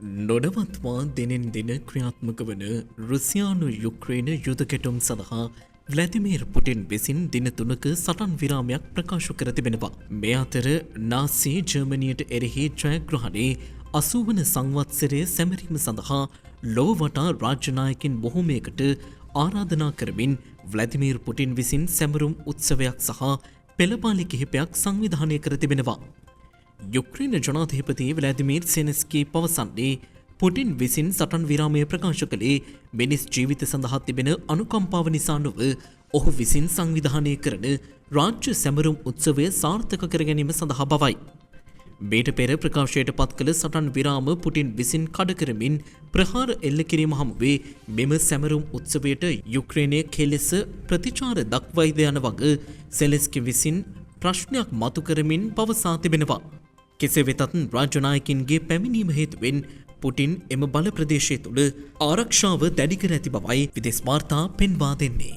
නොනවත්වා දිනෙන් දින ක්‍රියාත්මක වන රුසියානු යුක්‍රේන යුද ගැටුම් සඳහා ව්ලැදිමීර් පුටින් විසින් දින 3ක සටන් විරාමයක් ප්‍රකාශ කර තිබෙනවා. මේ අතර නාසි ජර්මනියට එරෙහි ජයග්‍රහණයේ 80 වන සංවත්සරය සැමරීම සඳහා ලොව වටා රාජ්‍ය නායකින් බොහොමයකට ආරාධනා කරමින් ව්ලැදිමීර් පුටින් විසින් සැමරුම් උත්සවයක් සහ පෙළපාලි කිහිපයක් සංවිධානය කර තිබෙනවා. යුක්‍රේන ජනාධිපති ව්ලාදිමීර් සෙලෙන්ස්කී පවසන්නේ පුටින් විසින් සටන් විරාමය ප්‍රකාශ කළේ මිනිස් ජීවිත සඳහා තිබෙන අනුකම්පාව නිසා නොව, ඔහු විසින් සංවිධානය කරන රාජ්‍ය සැමරුම් උත්සවය සාර්ථක කර ගැනීම සඳහා බවයි. මීට පෙර ප්‍රකාශයට පත් කළ සටන් විරාම පුටින් විසින් කඩ කරමින් ප්‍රහාර එල්ල කිරීම හමුවේ මෙම සැමරුම් උත්සවයට යුක්‍රේනය කෙලෙස ප්‍රතිචාර දක්වයිද යන වග සෙලෙන්ස්කි විසින් ප්‍රශ්නයක් මතු කරමින් පවසා තිබෙනවා. කෙසේ වෙතත් රාජ්‍ය නායකින්ගේ පැමිණීම හේතුවෙන් පුටින් එම බල ප්‍රදේශය තුළ ආරක්ෂාව දැඩි කර ඇති බවයි විදෙස් වාර්තා පෙන්වා දෙන්නේ.